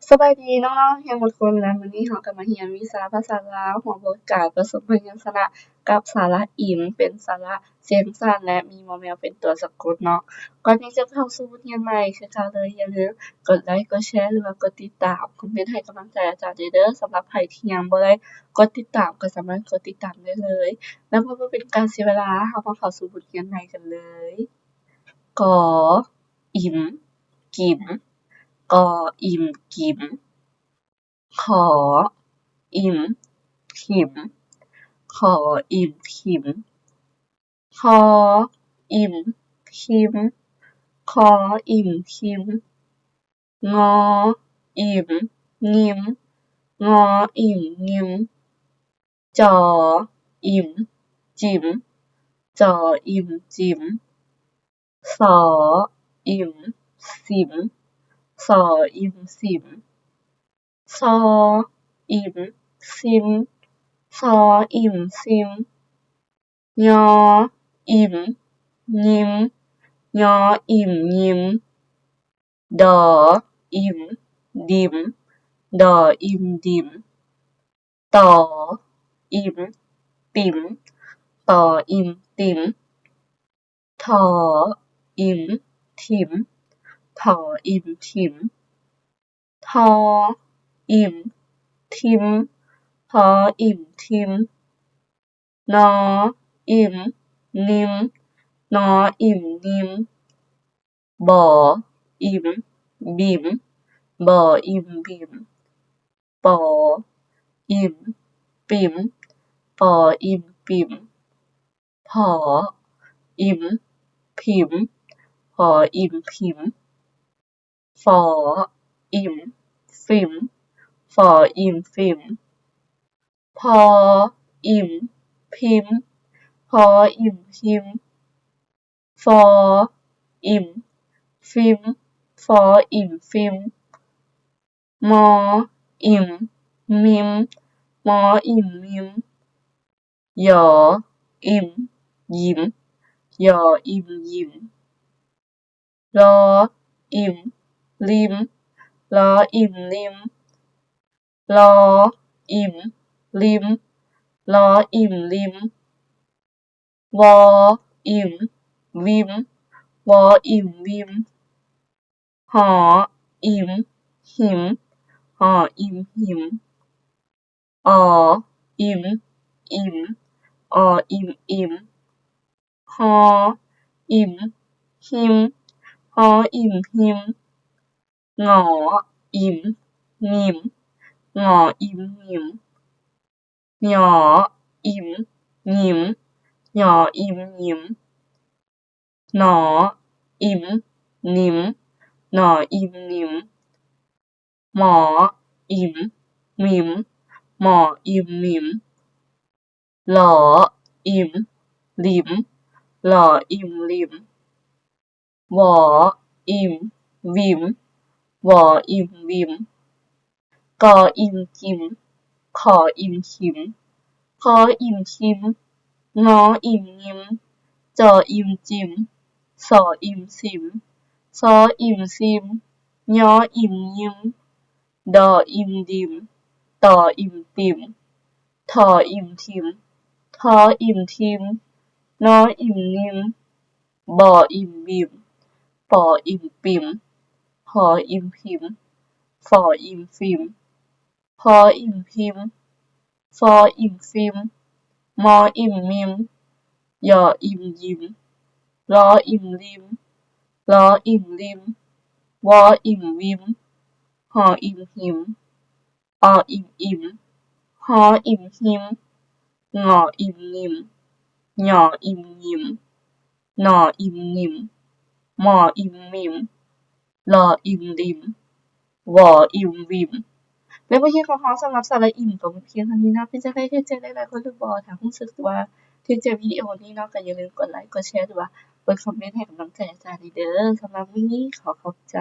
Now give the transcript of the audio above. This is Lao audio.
ສະບາຍດີນ້ອງໆຮຽນໝົດຄົນ ແລະ ມື້ນີ້ເຮົາກໍມາຮຽນວິຊາພາສາລາວ ຫົວບົດການປະສົມພະຍັນຊະນະກັບສະຫຼະອິມ ເປັນສະຫຼະສຽງສັ້ນ ແລະ ມີມໍແມວເປັນຕົວສະກົດເນາະ. ກ່ອນທີ່ຈະເຂົ້າສູ່ບົດຮຽນໃໝ່ ຄືເກົ່າເລີຍ ຢ່າລືມກົດໄລ ກົດແຊ ຫຼືວ່າກົດຕິດຕາມ ຄອມເມັນໃຫ້ກຳລັງໃຈອາຈານແດ່ເດີ. ສຳລັບໃຜທີ່ຍັງບໍ່ໄດ້ກົດຕິດຕາມ ກໍສາມາດກົດຕິດຕາມໄດ້ເລີຍ. ແລ້ວເພື່ອບໍ່ເປັນການເສຍເວລາ ເຮົາມາເຂົ້າສູ່ບົດຮຽນໃໝ່ກັນເລີຍ. ກ ອິມ ກິມ ກ ອິມ ກິມ ຂ ອິມ ຄິມ ຂ ອິມ ຄິມ ຄ ອິມ ຄິມ ຄ ອິມ ຄິມ ງ ອິມ ງິມ ງ ອິມ ງິມ ຈ ອິມ ຈິມ ຈ ອິມ ຈິມ ສ ອິມ ສິມ ສ ອິມ ສິມ ຊ ອິມ ຊິມ ຊ ອິມ ຊິມ ຍ ອິມ ຍິມ ຍ ອິມ ຍິມ ດ ອິມ ດິມ ດ ອິມ ດິມ ຕ ອິມ ຕິມ ຕ ອິມ ຕິມ ຖ ອິມ ຖິມ ຖ ອິມ ຖິມ ທ ອິມ ທິມ ທ ອິມ ທິມ ນ ອິມ ນິມ ນ ອິມ ນິມ ບ ອິມ ບິມ ບ ອິມ ບິມ ປ ອິມ ປິມ ປ ອິມ ປິມ ຜ ອິມ ຜິມ ຜ ອິມ ຜິມ ຝ ອິມ ຟິມ ຝ ອິມ ຟິມ ພ ອິມ ພິມ ພ ອິມ ພິມ ຟ ອິມ ຟິມ ຟ ອິມ ຟິມ ມ ອິມ ມິມ ມ ອິມ ມິມ ຢ ອິມ ຢິມ ຢ ອິມ ຢິມ ລ ອິມ ລິມ ລ ອິມ ລິມ ລ ອິມ ລິມ ລ ອິມ ລິມ ວ ອິມ ວິມ ວ ອິມ ວິມ ຫ ອິມ ຫິມ ຫ ອິມ ຫິມ ອໍ ອິມ ອິມ ອໍ ອິມ ອິມ ຮ ອິມ ຫິມ ຮ ອິມ ຫິມ ງ ອິມ ງິມ ງ ອິມ ງິມ ຍ ອິມ ຍິມ ຍ ອິມ ຍິມ ນ ອິມ ນິມ ນ ອິມ ນິມ ມ ອິມ ມິມ ມ ອິມ ມິມ ລ ອິມ ລິມ ລ ອິມ ລິມ ວ ອິມ ວິມ ວ ອິມ ວິມ ກ ອິມ ກິມ ຂ ອິມ ຄິມ ຄ ອິມ ຄິມ ງ ອິມ ງິມ ຈ ອິມ ຈິມ ສ ອິມ ສິມ ຊ ອິມ ຊິມ ຍ ອິມ ຍິມ ດ ອິມ ດິມ ຕ ອິມ ຕິມ ຖ ອິມ ຖິມ ທ ອິມ ທິມ ນ ອິມ ນິມ ບ ອິມ ບິມ ປ ອິມ ປິມ ຫ ອິມ ຫິມ ຟ ອິມ ຟິມ ພ ອິມ ພິມ ຟ ອິມ ຟິມ ມ ອິມ ມິມ ຍ ອິມ ຢິມ ລ ອິມ ລິມ ລ ອິມ ລິມ ວ ອິມ ວິມ ຫ ອິມ ຫິມ ອໍ ອິມ ອິມ ຫ ອິມ ຫິມ ງ ອິມ ງິມ ຍ ອິມ ຍິມ ນ ອິມ ນິມ ມ ອິມ ມິມ ລ ອິມ ລິມ ວ ອິມ ວິມ ແລະ ບົດຮຽນຂອງເຮົາສຳລັບສະຫຼະອິມກໍໝົດພຽງເທົ່ານີ້ເນາະ. ເປັນຈັ່ງໃດ ຖືກໃຈຫຼາຍໆຄົນຫຼືບໍ່? ຖ້າຮູ້ສຶກວ່າຖືກໃຈວິດີໂອນີ້ເນາະ ກໍຢ່າລືມກົດໄລ ກົດແຊ ຫຼືວ່າກົດຄອມເມັນໃຫ້ກຳລັງໃຈອາຈານເດີ. ສຳລັບມື້ນີ້ຂໍຂອບໃຈ.